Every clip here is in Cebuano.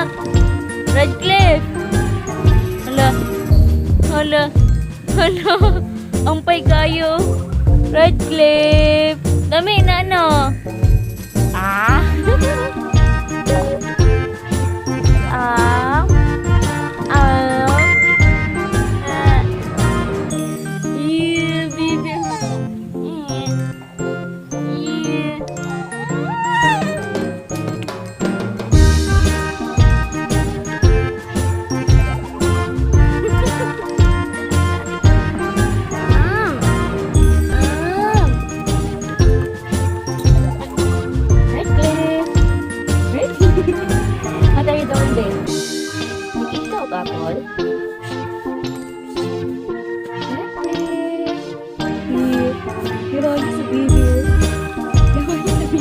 anak. Redcliffe. Hala. Hala. Hala. Ampay kayo. Redcliffe. Dami na ano. Ah. Ah. Ah. Ah. Yeah, baby. Yeah. Ah. Ah. Redcliffe. Redcliffe. What are you doing, babe? Nag-eat ka og apple? Redcliffe. Yeah. Grabe sa baby. Grabe sa baby.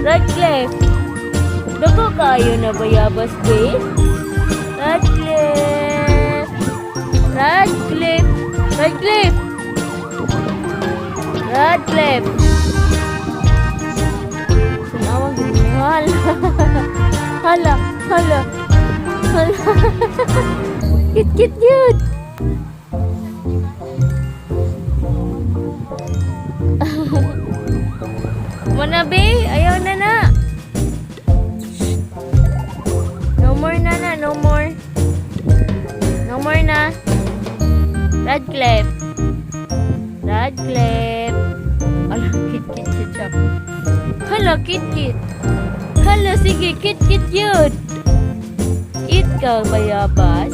Redcliffe. Dako kayo na bayabas, babe? Redcliffe. Redcliffe. Redcliffe. Redcliffe. Tinawag yun. Hala. Hala. Hala. Hala. Kit, kit, yun. Muna, be. Ayaw na na. No more na na. No more. No more na. Redcliffe. Redcliffe. Hala, kit, kit, kit, siya. Hala, kit, kit. Hala, sige, kit, kit yun. Eat ka, bayabas.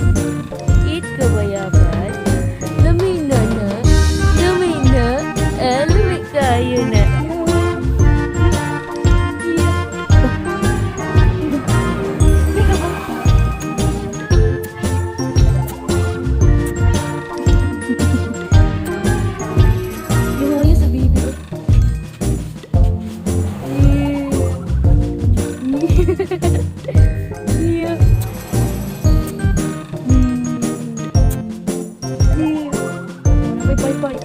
Eat ka, bayabas. Lami na na. Lami na. Ah, lami kayo na. Yung sa baby. Yeah. Yeah. Bye bye bye.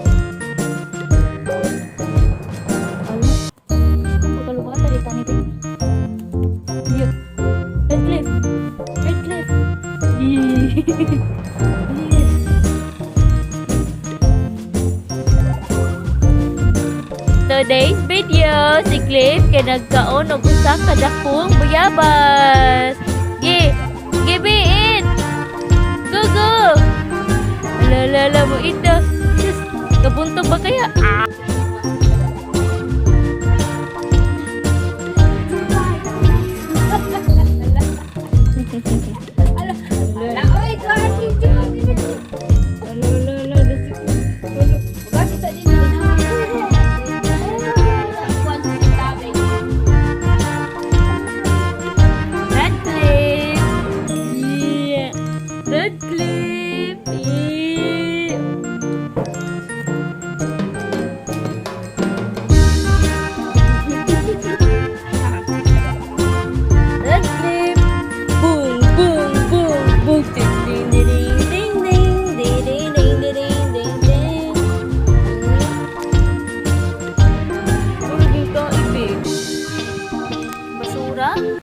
Ala. Pagkalukata dito ni Big. Yeah. Red cliff. Red cliff. Yeah. Today's video, si Cliff kay nagkaon og usa ka dakong bayabas. Gi, give it. Go go. Ala ala ala mo ito. Sus, kabuntog ba kaya? Ah.